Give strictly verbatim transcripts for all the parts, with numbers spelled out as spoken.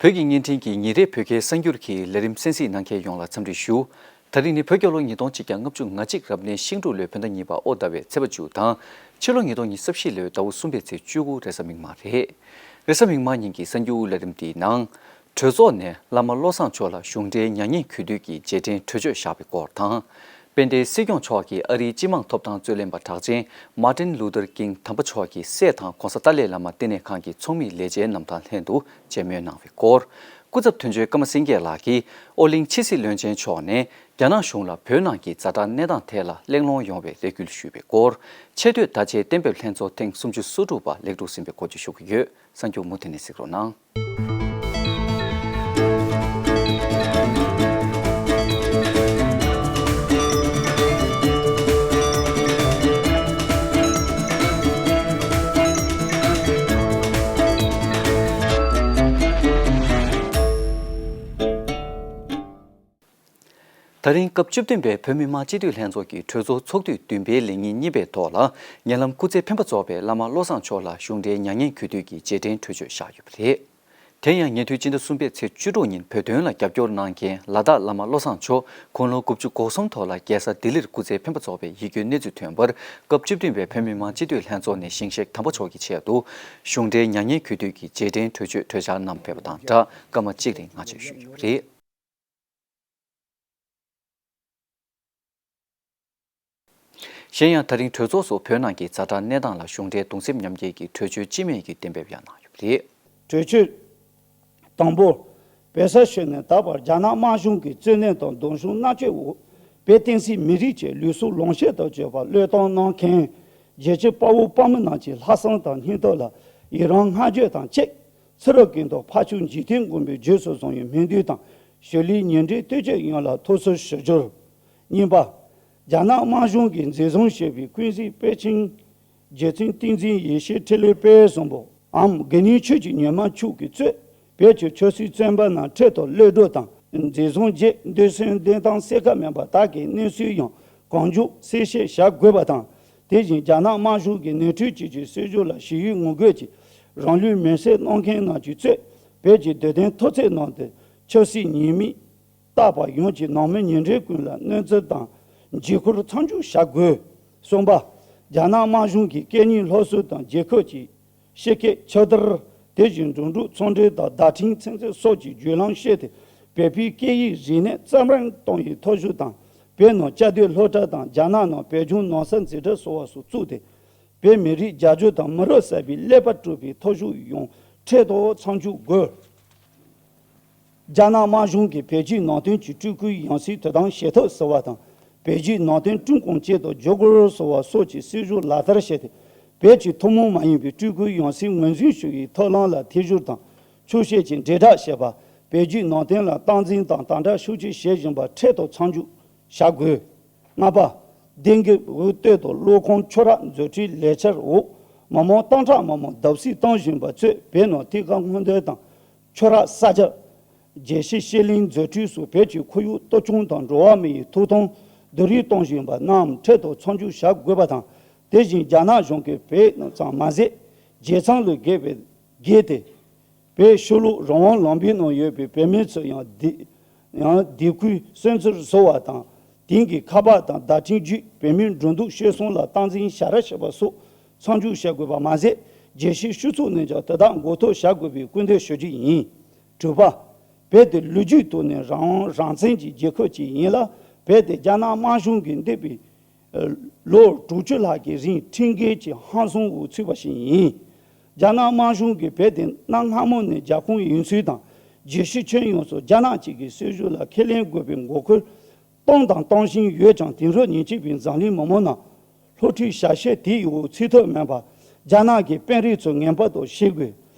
བོད་ཀྱི་བརྙན་འཕྲིན་གྱི་ཉིན་རེའི་བོད་སྐད་གསར་འགྱུར་གྱི་ལས་རིམ་གསན་གཟིགས་གནང་མཁན་ཡོངས་ལ་འཚམས་འདྲི་ཞུ། ད་རིང་ནི་བོད་རྒྱལ་ལོ་ཉིས་སྟོང་ཆིག་བརྒྱ་ལྔ་བཅུ་ང་གཅིག་རབ་གནས་ཤིང་འབྲུག་ལོའི་བོད་ཟླ་གཉིས་པ་ཨོ་ཟླ་བའི་ཚེས་པ་བཅུ་དང་། ཕྱི་ལོ་ཉིས་སྟོང་ཉི་ཤུ་རྩ་བཞི་ལོའི་ཟླ་བ་གསུམ་པའི་ཚེས་བཅུ་དགུ་རེས་གཟའ་མིག་དམར་རེད། རེས་གཟའ་མིག་དམར་ཉིན་གྱི་གསར་འགྱུར་ལས་རིམ་འདིའི་ནང་། གྲོས་ཚོགས་ནས་བླ་མ་བློ་བཟང་མཆོག་ལ་གཞུང་འབྲེལ་མྱ་ངན་གུས་འདུད་ཀྱི་རྗེས་དྲན་གྲོས་ཆོད་བཞག་པའི་སྐོར་དང་། དཔལ་ལྡན་སྲིད་སྐྱོང་མཆོག་གིས་ཨ་རིའི་སྤྱི་དམངས་ཐོབ་ཐང་རྩོད་ལེན་པ་གྲགས་ཅན་མཱ་ཏིན་ལུ་ཐར་ཀིང་དམ་པ་མཆོག་གི་སྲས་དང་༧གོང་ས་ཏཱ་ལའི་བླ་མ་བསྟི་གནས་ཁང་གི་ཚོགས་མིའི་ལས་བྱའི་རྣམ་ཐར་ལྷན་དུ་མཇལ་མོལ་གནང་བའི་སྐོར། སྐུ་ཚབ་དོན་གཅོད་ཀརྨ་སེང་གེ་ལགས་ཀྱིས་ཨོ་གླིང་ཕྱི་སྲིད་བློན་ཆེན་མཆོག་ནས་རྒྱ་ནག་གཞུང་ལ་བོད་ནང་གི་ཛ་དྲག་གནས་སྟངས་ཐད་ལ་གླེང་སློང་ཡོང་བའི་རེ་སྐུལ་ཞུས་པའི་སྐོར། ཆེས་མཐོའི་བརྡ་ཆད་གཏན་འབེབས་ལྷན་ཚོགས་ཐེངས་སུམ་ཅུ་སོ་དྲུག་པ་ལེགས་གྲུབ་ཟིན་པའི་སྐོར་བཅས་ཞུ་གི་ཡོད། གསར་འགྱུར་མུ་མཐུད་ནས་གཟིགས་རོགས་གནང་། ད་རིང་སྐབས་བཅུ་བདུན་པའི་བོད་མི་མང་སྤྱི་འཐུས་ལྷན་ཚོགས་ཀྱི་གྲོས་ཚོགས་ཚོགས་དུས་བདུན་པའི་ལས་ཉིན་གཉིས་པའི་ཐོག་ལ། ཉེ་ལམ་སྐུ་ཚེ་འཕེན་པ་རྫོགས་པའི་བླ་མ་བློ་བཟང་མཆོག་ལ་གཞུང་འབྲེལ་མྱ་ངན་གུས་འདུད་ཀྱི་རྗེས་དྲན་གྲོས་ཆོད་བཞག་ཡོད་པ་རེད། དེ་ཡང་ཉེ་དུས་སྤྱི་ཟླ་གསུམ་པའི་ཚེས་བཅུ་དྲུག་ཉིན་བོད་དོན་ལ་རྒྱབ་སྐྱོར་གནང་མཁན་ལ་དྭགས་བླ་མ་བློ་བཟང་མཆོག་དགུང་ལོ་དགུ་བཅུ་གོ་གསུམ་ཐོག་ལ་རྒྱལ་ས་ལྡི་ལིར་སྐུ་ཚེ་འཕེན་པ་རྫོགས་པའི་ཡིད་སྐྱོའི་གནས་ཚུལ་ཐོན་པར། སྐབས་བཅུ་བདུན་པའི་བོད་མི་མང་སྤྱི་འཐུས་ལྷན་ཚོགས་ནས་ཞིང་གཤེགས་དམ་པ་མཆོག་གི་ཆེད་དུ་གཞུང་འབྲེལ་མྱ་ངན་གུས་འདུད་ཀྱི་རྗེས་དྲན་གྲོས་ཆོད་གྲོས་འཆར་བསྣམས་ཕེབས་པ་དང་སྦྲགས། སྐར་མ་གཅིག་རིང་ངག་བཅད་ཞུས་ཡོད་པ་རེད། གཞན་ཡང་། ད་རིང་གྲོས་ཚོགས་སུ་བོད་ནང་གི་ཛ་དྲག་གནས་སྟངས་ལ་གཞུང་འབྲེལ་གདུང་སེམས་མཉམ་སྐྱེད་ཀྱི་གྲོས་ཆོད་སྤྱི་མོས་ཀྱིས་གཏན་འབེབས་ཡང་གནང་ཡོད་པ་རེད། གྲོས་ཆོད་དང་པོ། བོད་ས་ཞིག་ནས་ད་བར་རྒྱ་ནག་དམར་གཞུང་གི་བཙོན་གནས་དང་གདུང་སེམས་མནར་གཅོད་འོག་བོད་བསྟན་སྲིད་མི་རིགས་ཀྱི་ལུས་སྲོག་ལོངས་སྤྱོད་དུ་གྱུར་པར་བློས་གཏོང་གནང་མཁན་རྒྱལ་གཅེས་དཔའ་བོ་དཔའ་མོ་རྣམས་ཀྱི་ལྷག་བསམ་དང་སྙིང་སྟོབས་ལ་ཡི་རང་བསྔགས་བརྗོད་དང་གཅིག་ཚེ་རབས་ཀུན་ཏུ་འཕགས་མཆོག་འཇིག་རྟེན་མགོན་པོའི་རྗེས་སུ་བཟུང་བའི་སྨོན་འདུན་དང་། ཞི་ལུའི་ཉིན་རེའི་བསྟོད་ཆོས་ཡོངས་ལ་ཐུགས་སུ་ཞུ་རྒྱུར། གཉིས་པ། རྒྱ་ནག་དམར་གཞུང་གིས་འཛིན་བཟུང་བྱས་པའི་ཀུན་གཟིགས་དཔལ་ཆེན་རྗེ་བཙུན་བསྟན་འཛིན་ཡེ་ཤེས་འཕྲིན་ལས་དཔལ་བཟང་པོའམ་དགེ་འདུན་ཆོས་ཀྱི་ཉི་མ་མཆོག་གིས་གཙོས་བོད་ཀྱི་ཆབ་སྲིད་བཙོན་པ་རྣམས་འཕྲལ་དུ་གློད་གྲོལ་དང་། འཛིན་བཟུང་རྗེས་འདོད་སེམས་འདུན་ཐང་གསལ་ཁ་མེད་པར་དག་གི་གནས་ཚུལ་ཡང་གང་མགྱོགས་གསལ་བཤད་བྱ་དགོས་པ་དང་། དེ་བཞིན་རྒྱ་ནག་དམར་གཞུང་གིས་ནོར་འཁྲུལ་བཅས་ཀྱི་སྲིད་བྱུས་ལ་ཞི་བའི་ངོ་རྒོལ་གྱིས་རང་ལུས་མེར་སྲེག་གནང་མཁན་རྣམས་ཀྱིས་གཙོས་བོད་ཀྱི་སྡོད་དོན་མཐོ་ཚད་ནང་དུ་ཆབ་སྲིད་ཉེས་མིང་བཏགས་པ་ཡོངས་ཀྱི་ནང་མི་ཉེ་འབྲེལ་ཀུན་ལ་གནོན་འཚེ་དང་འཇིགས་སྐུལ་མཚམས་འཇོག་བྱ་དགོས། གསུམ་པ། རྒྱ་ནག་དམར་གཞུང་གིས་སྐད་གཉིས་སློབ་གསོ་དང་རྒྱལ་ཁབ་ཀྱི་སྤྱི་སྐད་ཕྱག་བསྟར། དེ་བཞིན་འགྲོ་འགྲུལ་ཚོང་འབྲེལ་དང་བརྡ་འཕྲིན་ཚན་རྩལ་སོགས་ཀྱི་བརྒྱུད་ལམ་བཤད་དེ་བོད་པའི་སྐད་ཡིག་རིག་གནས་རྩ་མེད་གཏོང་བའི་ཐབས་ཤུགས་དང་། བོད་ནང་བཅའ་སྡོད་སློབ་གྲྭ་དང་རྒྱ་ནག་ནང་བོད་ལྗོངས་ནང་ས་འཛིན་གྲྭ་སོགས་སུ་བཙུགས་ཏེ། བོད་མི་རིགས་རྒྱ་སྐྱོང་དང་མི་རབས་གསར་པའི་ཀླད་པ་དཀྲུག་པའི་ཐབས་ཤུགས་ཡང་འཕྲལ་དུ་མཚམས་འཇོག་དགོས། རྒྱ་ནག་དམར་གཞུང་གིས་བོད་བརྒྱུད་ནང་བསྟན་གྱི་སྤྲུལ་སྐུའི་ཡང་སྲིད་དོ་དམ་བྱེད་ཐབས་ཟེར་བ་དང་། བོད་བརྒྱུད་ནང་བསྟན་ཀྲུང་གུང་ཅན་དུ་བསྒྱུར་དགོས་ཟེར་བ་སོགས་ཀྱི་སྲིད་བྱུས་ལག་བསྟར་བྱས་ཏེ། བོད་ཀྱི་ཐུན་མོང་མ་ཡིན་པའི་སྤྲུལ་སྐུའི་ཡང་སྲིད་ངོས་འཛིན་ཞུ་བའི་ཐབས་ལམ་ལ་ཐེ་བྱུས་དང་ཆོག་ཤེས་ཀྱིས་དྲིལ་བསྒྲགས་བྱས་པ། བོད་བརྒྱུད་ནང་བསྟན་ལ་སྟངས་འཛིན་དང་དམ་དྲག་ཤུགས་ཆེ་བྱེད་བཞིན་པ་འཕྲལ་དུ་མཚམས་འཇོག་བྱ་དགོས། ལྔ་པ། ལྡེ་འགེབས་འོས་བསྟོད་དང་བློས་ཁོང་ཆོས་ར་མཛད་འཕྲིན་ལས་འཆར་འོག་མི་མང་སྟོང་ཕྲག་མང་པོ་བརྡབ་གསིག་བཏང་བཞིན་པ་གཙོས་བོད་ནང་ཐད་ཀར་སྔོན་བསྟོད་དང་། ཆོས་ར་ས་སྐྱ། དགེ་བཤེས་བཤེས་གླིང་མཛད་འཕྲིན་སོགས་བོད་ཀྱི་ཁོར་ཡུག་གཏོར་སྐྱོན་དང་འགྲོ་བ་མི་ཡི་ཐོབ་ཐང་བསྡུ་རུབ་གཏོང་བཞིན་པ་རྣམས་འཕྲལ་དུ་མཚམས་འཇོག་བྱ་དགོས་པ་དང་། དེ་བཞིན་རྒྱ་ནག་གཞུང་གིས་བོད་ཙམ་མ་ཟད། རྒྱལ་མཚམས་ལས་བརྒལ་བའི་བརྒལ་ཏེ། བོད་ཕྱི་ལོགས་རང་དབང་ལམ་བུའི་ནང་ཡོད་པའི་བོད་མི་ཚོ་ཡང་སྡེ་ཡང་སྡེ་ཁུལ་སུན་གཙེར་བཟོ་བ་དང་། དེང་གི་ཁ་པར་དང་བརྡ་འཕྲིན་བརྒྱུད་བོད་མིའི་འགྲོ་འདུག་སྤྱོད་གསུམ་ལ་སྟངས་འཛིན་བྱ་ར་བྱེད་པ་སོགས་མཚམས་འཇོག་བྱ་དགོས་པ་མ་ཟད། རྒྱལ་སྤྱིའི་སྤྱི་ཚོགས་ནས་ཀྱང་དེ་དག་འགོག་ཐབས་བྱ་དགོས་པའི་སྐུལ་འདེད་ཞུ་རྒྱུ་ཡིན། དྲུག་པ། བོད་དེ་ལོ་རྒྱུས་ཐོག་ནས་རང་དབང་རང་བཙན་གྱི་རྒྱལ་ཁབ་ཅིག་ཡིན་ལ། བོད་དེ་རྒྱ་ནག་དམར་གཞུང་གིས་འདས་པའི་ལོ་དྲུག་ཅུ་ལྷག་གི་རིང་ཁྲིམས་འགལ་གྱི་ཧམ་བཟུང་འོག་ཚུད་པ་ཞིག་ཡིན། རྒྱ་ནག་དམར་གཞུང་གིས་བོད་དེ་གནའ་སྔ་མོ་ནས་རྒྱ་ཁོངས་ཡིན་ཚུལ་དང་། རྒྱལ་སྤྱིའི་ཁྱོན་ཡོངས་སུ་རྒྱ་ནག་གཅིག་གི་སྲིད་བྱུས་ལ་ཁས་ལེན་དགོས་པའི་འགོག་རྐྱེན་བཏང་དང་གཏོང་བཞིན་ཡོད་ཀྱང་། དེང་རབས་ཉིན་བཅུ་པའི་འཛམ་གླིང་མི་མང་རྣམས་སློབ་ཁྲིད་བྱ་བྱེད་དེའི་འོག་ཚུད་ཐབས་མེད་པར། རྒྱ་ནག་གི་དཔོན་རིགས་ཚོ་ངན་པ་དང་ཞི་རྒོལ་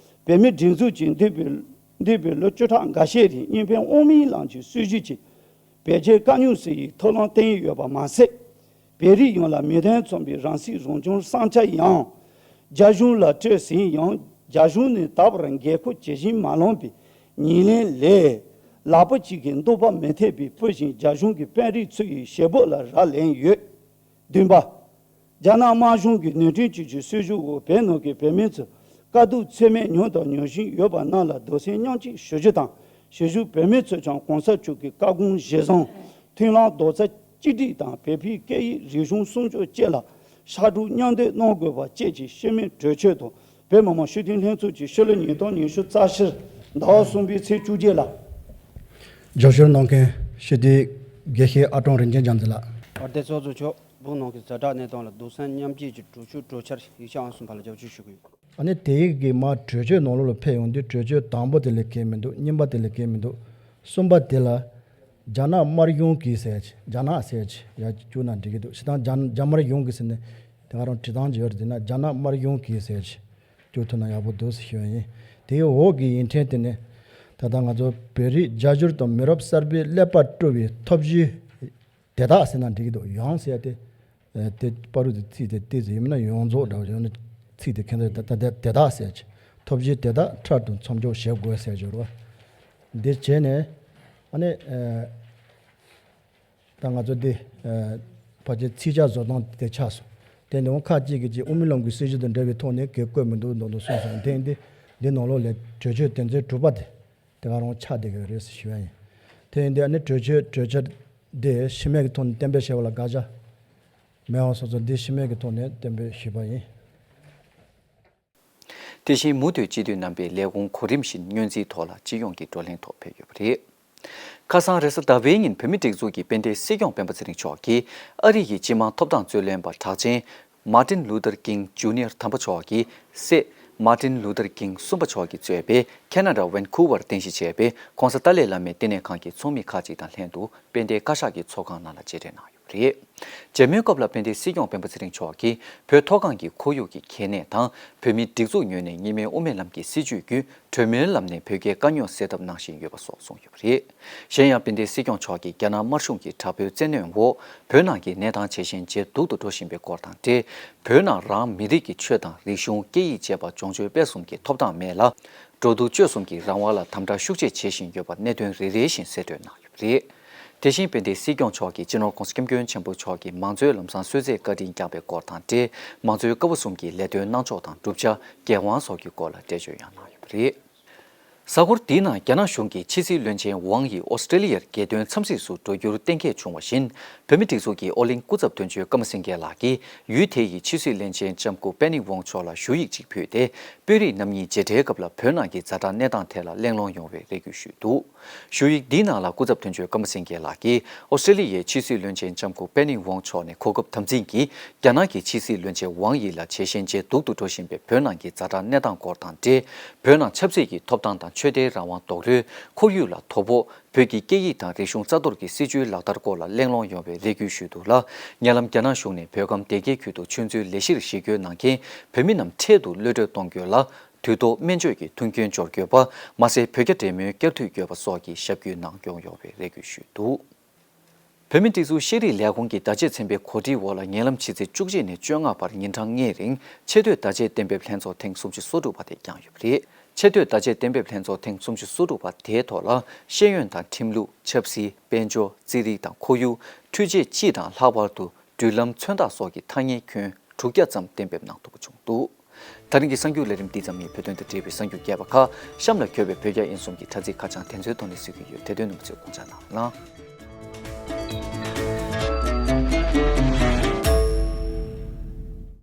བོད་མིའི་སྒྲིག་འཛུགས་ཀྱིས་འདས་པའི་འདས་པའི་ལོ་བཅུ་ཕྲག་འགའ་ཤས་རིང་གཉིས་ཕན་དབུ་མའི་ལམ་གྱི་སྲིད་བྱུས་ཀྱི་བེད་སྤྱོད་དཀའ་རྙོག་སེལ་བའི་ཐབས་ལམ་བསྟན་ཡོད་པ་མ་ཟད། བོད་རིགས་ཡོངས་ལ་མི་དོན་མཚོན་པའི་རང་སྲིད་རང་སྐྱོང་བསམ་འཆར་ཡང་རྒྱ་གཞུང་ལ་སྤྲད་ཟིན་ཡང་། རྒྱ་གཞུང་ནས་ད་བར་འགན་ཁུར་ཇི་བཞིན་མ་བླངས་པའི་ཉེར་ལེན་ལས། ལག་པ་གཅིག་གིས་འདོད་པ་མི་ཐེག་པའི་སྤུ་ཞིང་རྒྱ་གཞུང་གི་དཔོན་རིགས་ཚོ་ཡི་ཞལ་འབོད་ལ་རག་ལས་ཡོད། བདུན་པ། རྒྱ་ནག་དམར་གཞུང་གིས་ནོར་འཁྲུལ་བཅོས་ཀྱི་སྲིད་བྱུས་འོག་བོད་ནང་གི་བོད་མི་ཚོ་ དཀའ་སྡུག་ཚད་མེད་མྱོང་དང་མྱོང་བཞིན་ཡོད་པ་རྣམས་ལ་རྡོག་སེམས་མཉམ་སྐྱེད་ཞུ་རྒྱུ་དང་། གཞིས་བཞུགས་བོད་མི་ཚོས་ཀྱང་གོང་ས་མཆོག་གི་བཀའ་དགོངས་གཞིར་བཟུང་། མཐུན་ལམ་རྡོག་རྩ་གཅིག་སྒྲིལ་དང་བོད་པའི་སྐད་ཡིག་རིག་གཞུང་སྲུང་སྐྱོབ་བཅས་ལ་ཕྱར་གྲུ་མཉམ་འདེགས་གནང་དགོས་པ་བཅས་ཀྱི་ཤི་རྨས་གྲོས་ཆོད་དུ་བོད་མི་མང་སྤྱི་འཐུས་ལྷན་ཚོགས་ཀྱི་ཕྱི་ལོ་ཉིས་སྟོང་ཉི་ཤུ་རྩ་བཞིར་ཟླ་བ་གསུམ་པའི་ཚེས་བཅུ་གཅིག་ལ། རྒྱབ་སྐྱོར་གནང་མཁན་སྤྱི་འཐུས་དགེ་བཤེས་ཨ་ཀྲོང་རིན་ཆེན་རྒྱ་མཚོ་ལགས། ཨར་སྡེ་ཚོགས་གཙོ་མཆོག་བོད་ནང་གི་ཛ་དྲག་གནས་སྟངས་ལ་རྡོག་རྩ་མཉམ་སྐྱེད་ཀྱི་གྲོས་ཆོད་གྲོས་འཆར་ཡིག་ཆ་ཨང་གསུམ་ཕར་ལ་རྒྱབ་སྐྱོར་ཞུ་གི་ཡོད། ཨ་ནི་དེ་གི་མ་གྲོས་ཆོད་ནང་ལོགས་ལ་ཕེབས་ཡོང་དུས་གྲོས་ཆོད་དང་པོ་དེ་ལས་གལ་མི་འདུག་གཉིས་པ་དེ་ལས་གལ་མི་འདུག་གསུམ་པ་དེ་ལ་རྒྱ་ནག་དམར་གཞུང་གིས་ཟེར་ཡ་ཅིག་རྒྱ་ནག་ཟེར་ཡ་ཅིག་ཡར་བསྒྱུར་ན་འགྲིག་གི་འདུག་སྤྱིར་བཏང་རྒྱ་རྒྱ་དམར་གཞུང་གིས་ཟེར་ནས་དེ་ག་རང་བྲིས་སྟངས་ཅིག་ཡོད་རེད། དེ་ན་རྒྱ་ནག་དམར་གཞུང་གིས་ཟེར་ཡ་ཅིག་བསྒྱུར་ཐུབ་ན་ཡག་པོ་འདུག་ཟེར་ཞུ་ཡ་ཡིན། དེའི་འོག་གི་ཡིག་ཕྲེང་དེ་ནས་ད་ལྟ་ང་ཚོ་བོད་རིགས་རྒྱ་སྒྱུར་དང་མི་རབས་གསར་པའི་ཀླད་པ་དཀྲུག་པའི་ཐབས་ཇུས་དེ་དག་ཟེར་ན་འགྲིག་གི་འདུག་ཡང་ཟེར་ཡ་དེ། ཨ་དེ་བར་དུ་ཚིག་དེ་ཏོག་ཙམ་ཡིན་ན་ཡོངས་རྫོགས་འདྲ་བ་ཡོང་ན་ཚིག་དེ་ཁྱད་མཚར་ད་ད་དེ་དེ་དག་ཟེར་ཅིག་ཐབས་ཇུས་དེ་དག་འཕྲལ་དུ་མཚམས་འཇོག་བྱེད་དགོས་ཟེར་བརྗོད་རོགས། འདི་བྱས་ནས་ཨ་ནི་ཨ་ད་ང་ཚོ་འདི་ཨ་ཕལ་ཆེར་ཚིག་ཆ་བཟོ་སྟངས་དེ་ཆགས་སོང་། དེ་ནས་འོང་ཁ་ཅིག་གིས་ཅིག་དབུ་མའི་ལམ་གྱི་སྲིད་བྱུས་དང་འབྲེལ་བའི་ཐོག་ནས་གལ་བཀོད་མི་འདུག་མདོག་མདོག་གསུངས་སོང་། དེ་འདི་འདི་ནང་ལོགས་ལས་གྲོས་ཆོད་དོན་ཚན་དྲུག་པ་དེ། དེ་ག་རང་ཆགས་བསྡད་ཀྱི་རེད་ཟེར་ཞུ་བ་ཡིན། དེ་ཡིན་དུས་ཨ་ནི་གྲོས་ཆོད་གྲོས་འཆར་འདི་ཕྱི་མིག་གི་ཐོག་ནས་གཏན་འབེབས་བྱས་པ་ལ་དགག་བྱ་མེད་པ་སོགས་ཚོ་འདི་ཕྱི་མིག་གི་ཐོག་ནས་གཏན་འབེབས་ཞུས་པ་ཡིན། དེ་བཞིན་མུ་མཐུད་སྤྱི་འཐུས་རྣམ་པས་ལས་ཁུངས་གོ་རིམ་བཞིན་སྔོན་རྩིས་ཐོག་ལ་སྤྱི་ཡོངས་ཀྱི་བགྲོ་གླེང་ཐོག་ཕེབས་ཡོད་པ་རེད། ཁ་སང་རེས་གཟའ་ཟླ་བའི་ཉིན་བོད་མིའི་སྒྲིག་འཛུགས་ཀྱི་དཔལ་ལྡན་སྲིད་སྐྱོང་སྤེན་པ་ཚེ་རིང་མཆོག་གིས་ཨ་རི་ཡི་སྤྱི་དམངས་ཐོབ་ཐང་རྩོད་ལེན་པ་གྲགས་ཅན། མར་ཏིན་ལུ་ཐར་ཀིང་ཇུ་ནི་ཡར་དམ་པ་མཆོག་གི་སྲས་མར་ཏིན་ལུ་ཐར་ཀིང་གསུམ་པ་མཆོག་གིས་གཙོས་པའི་ཁེ་ན་ཌ་ཝན་ཁུ་ཝར་རྟེན་གཞི་བྱས་པའི་༧གོང་ས་ཏཱ་ལའི་བླ་མའི་བསྟི་གནས་ཁང་གི་ཚོགས་མི་ཁག་ཅིག་དང་ལྷན་དུ་དཔལ་ལྡན་བཀའ་ཤག་གི་ཚོགས་ཁང་ནང་ལ་མཇལ་འཕྲད་གནང་ཡོད་པ་རེད། མཇལ་མོལ་སྐབས་ལ་དཔལ་ལྡན་སྲིད་སྐྱོང་སྤེན་པ་ཚེ་རིང་མཆོག་གིས་བོད་མཐོ་སྒང་གི་ཁོར་ཡུག་གི་གལ་གནད་དང་། བོད་མིའི་སྒྲིག་འཛུགས་ངོས་ནས་གཉིས་སྨན་དབུ་མའི་ལམ་གྱི་སྲིད་བྱུས་བརྒྱུད་གྲོས་མོལ་ལམ་ནས་བོད་རྒྱའི་དཀའ་རྙོག་སེལ་ཐབས་གནང་བཞིན་ཡོད་པ་སོགས་གསུངས་ཡོད་པ་རེད། གཞན་ཡང་དཔལ་ལྡན་སྲིད་སྐྱོང་མཆོག་གིས་རྒྱ་ནག་དམར་གཞུང་གི་དྲག་པོའི་བཙན་གནོན་འོག་བོད་ནང་གི་གནས་སྟངས་ཇེ་ཞན་ཇེ་སྡུག་ཏུ་འགྲོ་བཞིན་པའི་སྐོར་དང་འབྲེལ། བོད་ནང་རང་མི་རིགས་ཀྱི་ཆོས་དང་རིག་གཞུང་སྐད་ཡིག་བཅས་པ་སྦྱོང་སྤྱོད་སྤེལ་གསུམ་གྱི་ཐོབ་ཐང་མེད་ལ། འགྲོ་འདུག་སྤྱོད་གསུམ་གྱི་རང་དབང་ལ་དམ་དྲག་ཤུགས་ཆེ་བྱེད་བཞིན་ཡོད་པར་གནད་དོན་རེ་རེ་བཞིན་གསལ་སྤྲོད་གནང་ཡོད་པ་རེད། དེ་བཞིན་དཔལ་ལྡན་སྲིད་སྐྱོང་མཆོག་གིས་སྤྱི་ནོར་༧གོང་ས་༧སྐྱབས་མགོན་ཆེན་པོ་མཆོག་གིས་མང་གཙོའི་ལམ་བཟང་སྲོལ་འཛིན་བཀའ་དྲིན་བསྐྱངས་པའི་སྐོར་དང་འབྲེལ། མང་གཙོའི་སྐབས་གསུམ་གྱི་ལས་དོན་གནང་ཕྱོགས་དང་བསྒྲུབ་བྱ། འགན་དབང་སོགས་ཀྱི་སྐོར་ལ་འགྲེལ་བརྗོད་ཡང་གནང་ཡོད་པ་རེད། གཟའ་འཁོར་འདིའི་ནང་རྒྱ་ནག་གཞུང་གི་ཕྱི་སྲིད་བློན་ཆེན་ཝང་ཡི་ཨོ་སི་ཀྲེ་ལི་ཡར་རྒྱལ་དོན་འཚམས་གཟིགས་སུ་འགྲོ་རྒྱུར་གཏན་འཁེལ་བྱུང་བ་བཞིན། བོད་མིའི་སྒྲིག་འཛུགས་ཀྱི་ཨོ་གླིང་སྐུ་ཚབ་དོན་གཅོད་ཀརྨ་སེང་གེ་ལགས་ཀྱིས་ཡུལ་དེ་ཡི་ཕྱི་སྲིད་བློན་ཆེན་ལྕམ་སྐུ་པེ་ནིང་ཝང་མཆོག་ལ་ཞུ་ཡིག་ཅིག་ཕུལ་ཏེ། དཔོན་རིགས་རྣམ་གཉིས་མཇལ་འཕྲད་སྐབས་ལ་བོད་ནང་གི་ཛ་དྲག་གནས་སྟངས་ཐད་ལ་གླེང་སློང་ཡོང་བའི་རེ་སྐུལ་ཞུས་འདུག་ཞུ་ཡིག་འདིའི་ནང་ལ་སྐུ་ཚབ་དོན་གཅོད་ཀརྨ་སེང་གེ་ལགས་ཀྱིས་ཨོ་སི་ཀྲེ་ལི་ཡའི་ཕྱི་སྲིད་བློན་ཆེན་ལྕམ་སྐུ་པེ་ནིང་ཝང་མཆོག་ནས་གོ་སྐབས་དམ་འཛིན་གྱིས་རྒྱ་ནག་གི་ཕྱི་སྲིད་བློན་ཆེན་ཝང་ཡི་ལ་ཇེ་ཞན་ཇེ་སྡུག་ཏུ་འགྲོ་བཞིན་པའི་བོད་ནང་གི་ཛ་དྲག་གནས་སྟངས་སྐོར་དང་འབྲེལ། བོད་ནང་ཆབ་སྲིད་ཀྱི་ཐོབ་ཐང་དང་ཆོས་དད་རང་དབང་རྡོག་རོལ། ཁོར་ཡུག་ལ་དོ་ཕོག་བོད་ཀྱི་སྐད་ཡིག་དང་རིག་གཞུང་རྩ་གཏོར་གྱི་སྲིད་བྱུས་ལག་བསྟར་སྐོར་ལ་གླེང་སློང་ཡོང་བའི་རེ་སྐུལ་ཞུས་འདུག་ལ། ཉེ་ལམ་རྒྱ་ནག་གཞུང་ནས་བོད་ཁམས་སྡེ་དགེ་ཁུལ་དུ་ཆོས་རྩེད་ལས་གཞིར་གཞིས་བསྐྱོད་གནང་མཁན་བོད་མི་རྣམས་འཕྲལ་དུ་གློད་གྲོལ་གཏོང་རྒྱུ་ལ། དུས་ཐོག་སྨན་བཅོས་ཀྱི་མཐུན་རྐྱེན་སྦྱོར་དགོས་པ། མ་ཟད་བོད་རྒྱ་འབྲེལ་མོལ་བསྐྱར་མཐུད་དགོས་པ་སོགས་ཀྱི་ཞབས་སྐུལ་གནང་སྐྱོང་ཡོང་བའི་རེ་སྐུལ་ཞུས་འདུག་བོད་མིའི་སྒྲིག་འཛུགས་ཤེས་རིག་ལས་ཁུངས་ཀྱི་བརྡ་ཆད་ཚན་པའི་གོ་སྒྲིག་འོག་ལ་ཉེ་ལམ་ཕྱི་ཚེས་བཅུ་གཅིག་ནས་བཅོ་ལྔ་བར་ཉིན་གྲངས་ལྔའི་རིང་ཆེས་མཐོའི་བརྡ་ཆད་གཏན་འབེབས་ལྷན་ཚོགས་ཐེངས་སུམ་ཅུ་སོ་དྲུག་པ་དེ་བསྐྱངས་ཡོད་པ་རེད། ཆེས་མཐོའི་བརྡ་ཆད་གཏན་འབེབས་ལྷན་ཚོགས་ཐེངས་སུམ་ཅུ་སོ་དྲུག་པ་དེའི་ཐོག་ལ་ཤེས་ཡོན་དང་ཁྲིམས་ལུགས། ཆབ་སྲིད། དཔལ་འབྱོར། རྩིས་རིག་དང་ཁོར་ཡུག་འཕྲུལ་ཆས་སྤྱི་དང་ལྷག་པར་དུ་འགྲུལ་ལམ་མཚོན་རྟགས་སོགས་ཀྱི་ཐ་སྙད་ཁྱོན་དྲུག་བརྒྱ་ཙམ་གཏན་འབེབས་གནང་ཐུབ་པ་བྱུང་འདུག་དེ་རིང་གི་གསར་འགྱུར་ལས་རིམ་འདི་ཙམ་ཡིན། བོད་དོན་དང་འབྲེལ་བའི་གསར་འགྱུར་རྒྱས་པ་ཁག་གཤམ་ལ་འཁོད་པའི་བོད་རྒྱ་དབྱིན་གསུམ་གྱི་དྲ་ཚིགས་ཁ་བྱང་དེ་ཚོའི་ཐོག་ནས་གཟིགས་ཀྱི་ཡོད། དེ་དོན་རྣམ་པ་ཚོས་དགོངས་འཇགས་གནང་ལགས།